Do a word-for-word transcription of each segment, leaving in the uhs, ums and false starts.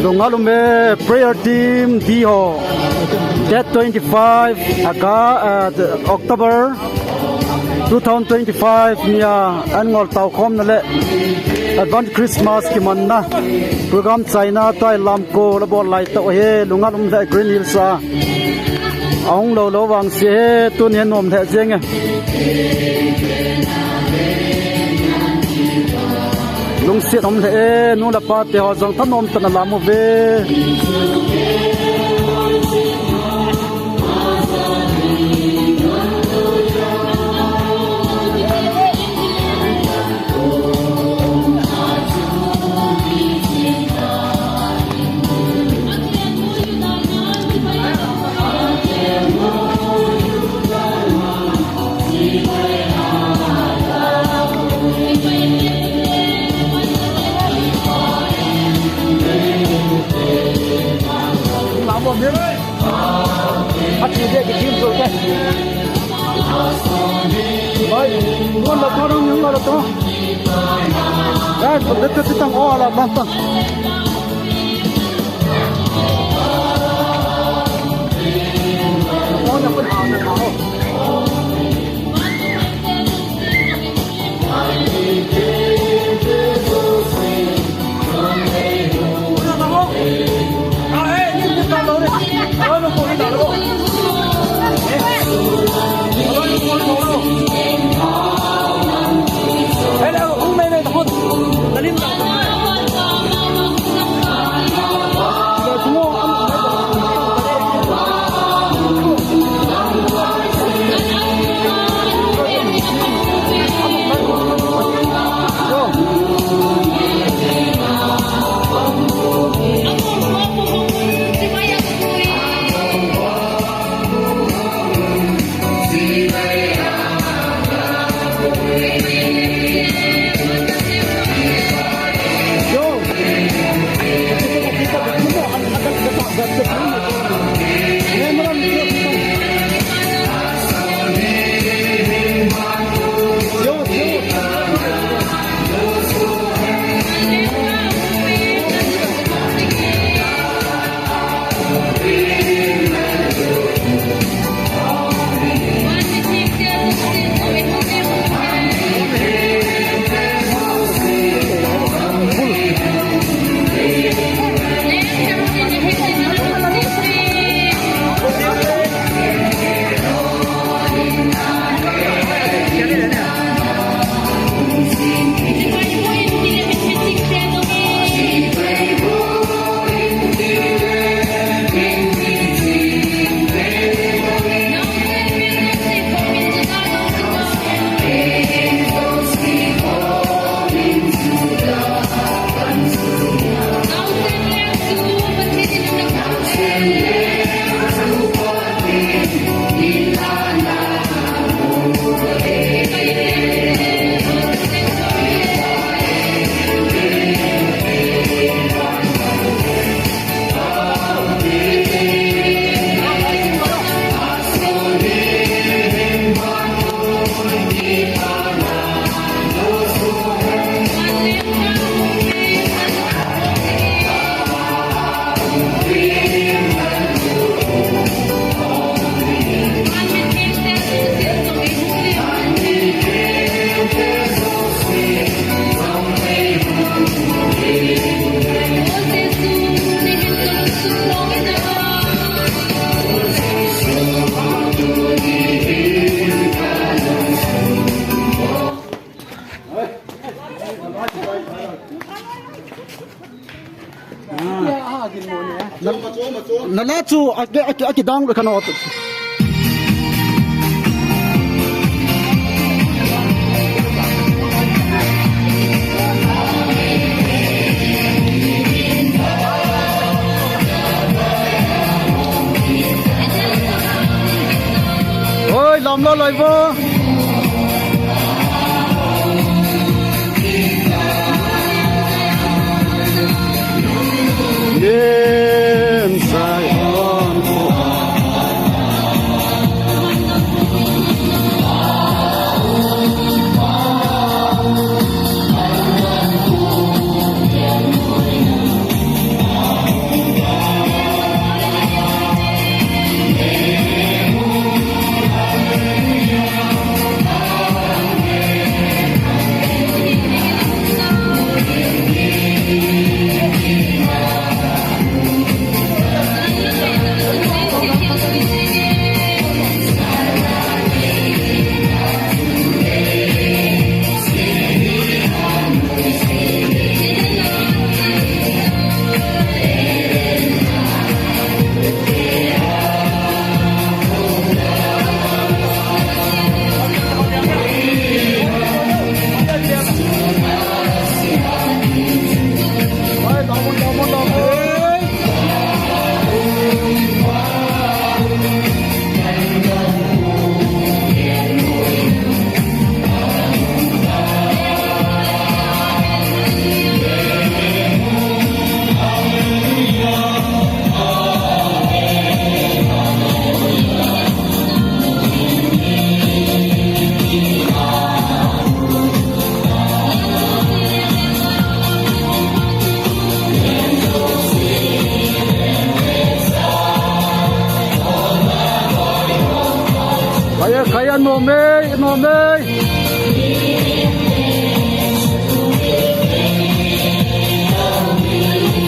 Lunga lum e prayer team di ho. Date twenty-five, aka, uh, October two thousand twenty-five nia, an ngol tau khom na le Advance Christmas kimanna program chaina tai lam ko la bol lai tau he, Lunga lum le Green Hills a. Ong lo lo vang si he, tun he nom le jeng e. Lungsiat om le e, nu le pa te ho zong thanom tana lam u ve. Na la chu a, a, a, a kidang le kano. Kaya, kaya, nom ei, nom ei.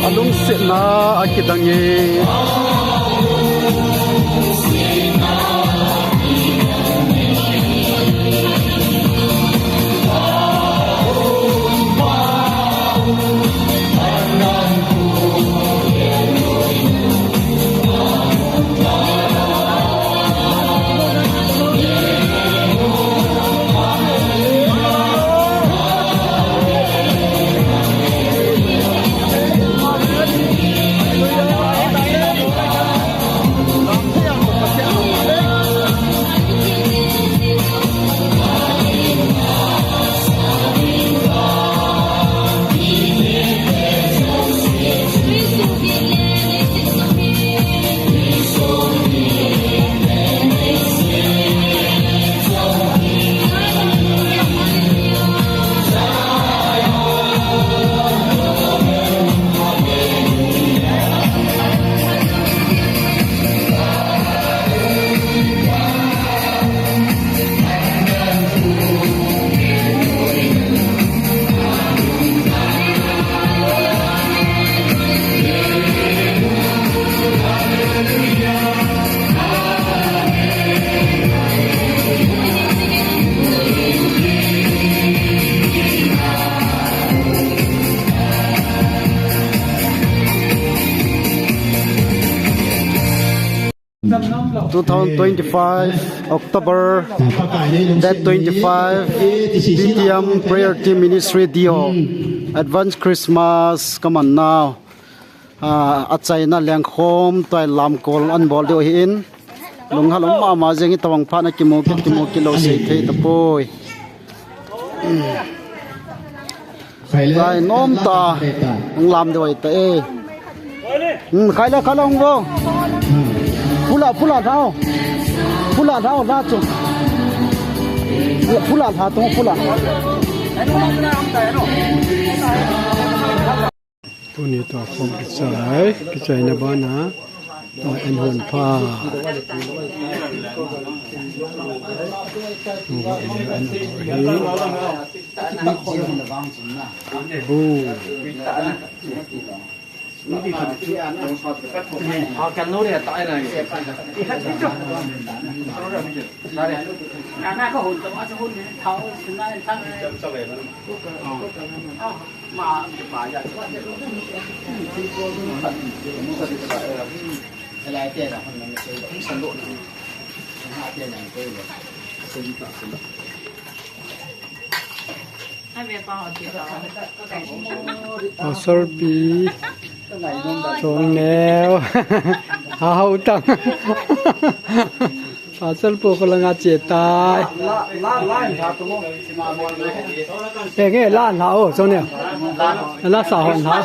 A lungsetna a kidang e. Two thousand twenty-five October, date twenty-five, P T M Prayer Team Ministry D O, Advance Christmas, come on now. A, a chaina lengkhom tuai lamkol an bol deu hi in. Lunghalom mama jeng i tawang pha na kimu kit kimu kit lo sei thei tapoi. Lai nom ta, hong lam deu ai ta e. Hmm, khai la, khai la hong vo. Pula, pula thao. Pula thao, la chu. Pula tha tong, pula. Tuni tua khom kichai, kichaina bana, tua en hon pha. Tua en hon pha. Bu. Pastor pi, chong neo, hau tang. ئاچەل پۆ خلەنگا چێتای. ئێ، گێ لان ها، ئۆ، چۆنێ؟ لا ساهۆن ها.